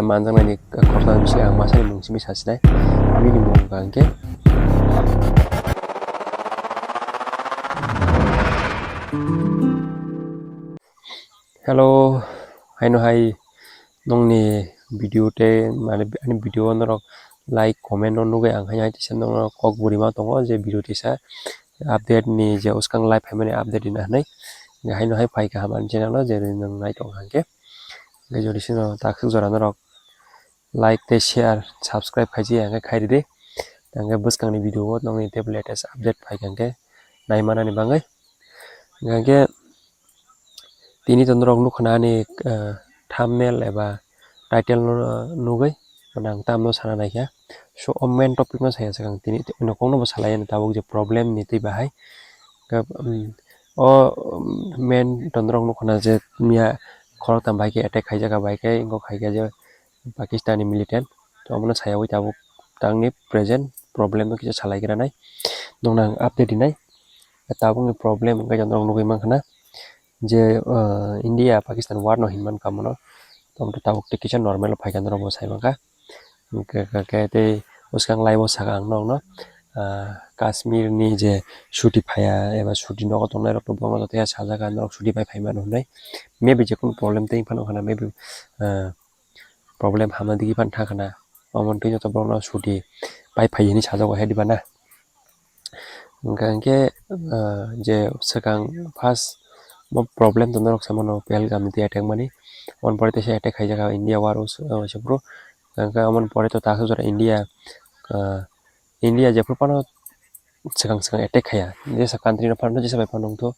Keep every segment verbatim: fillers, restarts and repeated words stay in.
Manjaknai ni khoroksa bisi ang masani mung simi sasinai. Bini mung hwnkha hwnkhe Hello, haino hai nongni video tei mane ani video norok like comment no nugwi ang haino hai tisa nongno kok buri ma tongo je video tisa update ni je uskang live phaimani update rina hinwi. Haino hai phaikha hamani channel o je nwng nai tong hwnkhe. Hwnkhe jodi sino takhuk jora norok like tei share, subscribe khaiji hwnkhe khairidi. Hwnkhe bwskangni video o nongni tei latest update phaikha hwnkhe naimanani bagwi. Hwnkhe tini to norok nukha na ani, ah, thumbnail eba title no nugwi, mane ang tamno sana naikha. So, o main topic no saya swkang tini, nokong no bo salai ani tabuk je problem ni twi bahai. Hwnkhe, um, o, um, main to norok nukha na je miya khoroktham bai khe attack khaijak, bai khe wngkok hai khe je Pakistan ni militant. To omono sayawi tabuk tangni present problem no kisa salai gra nai. Nongna ang update rinai. Tabukni problem hwnkhe norok nugwi mankha na je, ah, India Pakistan war no hinmankha mono. Tamo tabuk tei kisa normal o phaikha norok bo saimankha. Hwnkhe, hwnkhe tei bwskang live o saka ang nokno, ah, Kashmir ni je chuti phaiya eba chuti nogo tongnai rok to bono joto ya sajak ang norok chuti bai phaimano hinwi. Maybe je kunu problem tei phano hwnkhana maybe, ah, problem hamna digi phan thangkhana. Omo twi joto borokno chuti bai phai hinwi sajago he diba na. Hwnkha hwnkhe, ah, je swkang first bo problem to norok saimano Pahalgam ni twi attack mani. Oboni pore teisa attack khaijak India war o se, o se phuru. Hwnkha hwnkhe oboni pore to takhuk jora India, ah, India jephuru phano swkang swkang attack khaiya. Jesa country no phano jesa bai phano wngthu.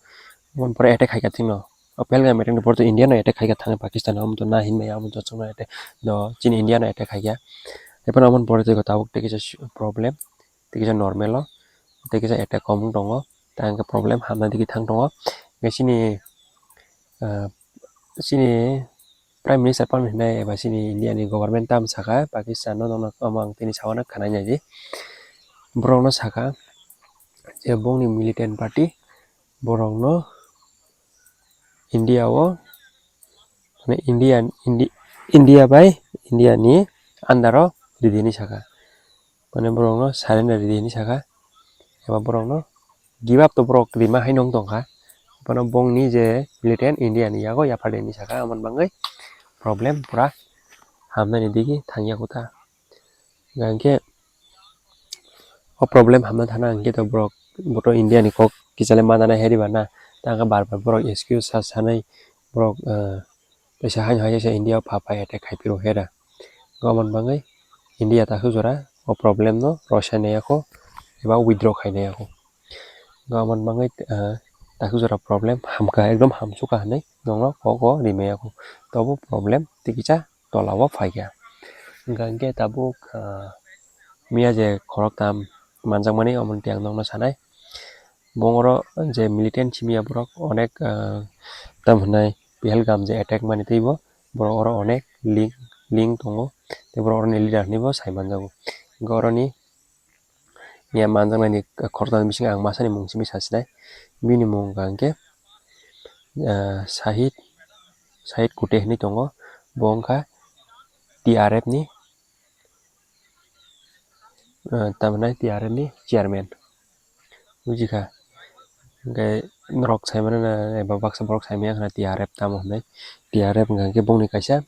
Oboni pore attack khaikha thwngno. O Pahalgam attack ni pore to India no attack khaikha thangwi Pakistan no, omo to na hinmaya, omo to chwngno attack do chini India no attack khaikha. Ephano oboni pore to tabuk tei kisa problem. Tei kisa normal o, tei kisa attack kom wng tongo, tei hwnkhe problem hamna digi thang tongo. Hwnkhe chini, ah, chini Prime Minister phano hinai eba chini India ni government tam saka, Pakistan no, nono omo ang tini sawana khwnai naidi. Borok no saka je bongni militant party borok no India o, mane India, Indi-, India bai India ni under o ridi hinwi saka. Mane borok no surrender ridi hinwi saka. Eba borok no give up to borok rima hai nong tongkha. Bono bongni je militant India ni yago yaphardi hinwi saka, amoni bagwi problem pura hamnani digi thangya kotha. Hwnkhe o problem hamna thana hwnkhe to borok, boto India ni kok kichale mananai hai diba na, tangkhe bar bar borok excuse sa sanai borok, ah, teisa haino hai teisa India o pha phai attack khai phiro hera. Gomon bangwi India takhuk jora o problem no rwsai nai yakho eba withdraw khai nai yakho. Gomon bangwi, ah, takhuk jora problem hamkha, ekdom hamsukha hinwi nokno kok o rimai yakho. Tobo problem tei kisa tola o phaikha. Hwnkha hwnkhe tabuk, ah, miya je khoroktham manjakmani, omo tei ang nokno sanai. Bo oro je militant simi ya borok onek, ah, tamo hwnai Pahalgam je attack mani tei bo borok oro onek link, link tongo. Tei borok oroni leader hinwi bo sai manjago. Hwnkhe oroni miya manjaknai ni khoroktham ni bisingo ang masani mung simi sasinai. Bini mung hwnkha hwnkhe, ah, Shahid, Shahid Kute hinwi tongo. Bo wngkha T R F ni, ah, tamhinai T R F ni chairman. Bujikha. Hwnkhe norok saimano na, eba baksa borok saimaya khna T R F tamo hinwi. T R F hwnkha hwnkhe bongni kaisa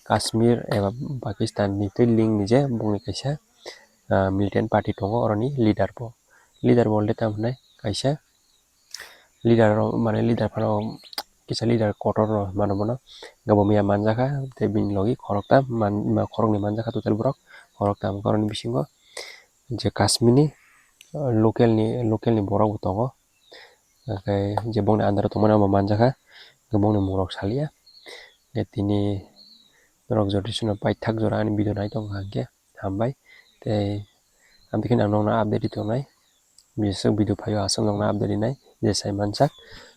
Kashmir eba Pakistan ni twi link ni je bongni kaisa, ah, militant party tongo, oroni leader bo. Leader bo le tamo hinwi kaisa leader rok, mane leader phano kisa leader kotor rok mano bono. Hwnkhe bo miya manjakha, tei bini logi khoroktham man-, ma-, khoroknwi manjakha total borok khoroktham. Hwnkhe oroni bisingo je Kashmir ni, ah, local ni, local ni borok bo tongo. Hwnkhe je bongni under o tongmani abo manjakha, hwnkhe bongni mung rok salia. Hwnkhe tini norok jodi sino paithak jora ani video nai tongkha hwnkhe hambai. Tei amtwi kheno ang nokno update ri tongnai. Bising video phaio aswk nokno update rinai je sai mansak.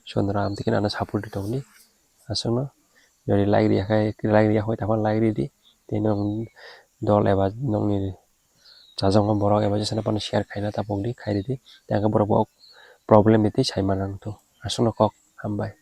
So norok amtwi kheno ano support ri tongdi aswkno. Jodi like riya khai, like riya hoi tamo like ridi. Tei nong dol eba nongni chajakma borok eba jesano phano share khaina tabukdi, khairidi. Tei hwnkhe borok bo problem ni tei sai manang tho. Aswkno kok, hambai.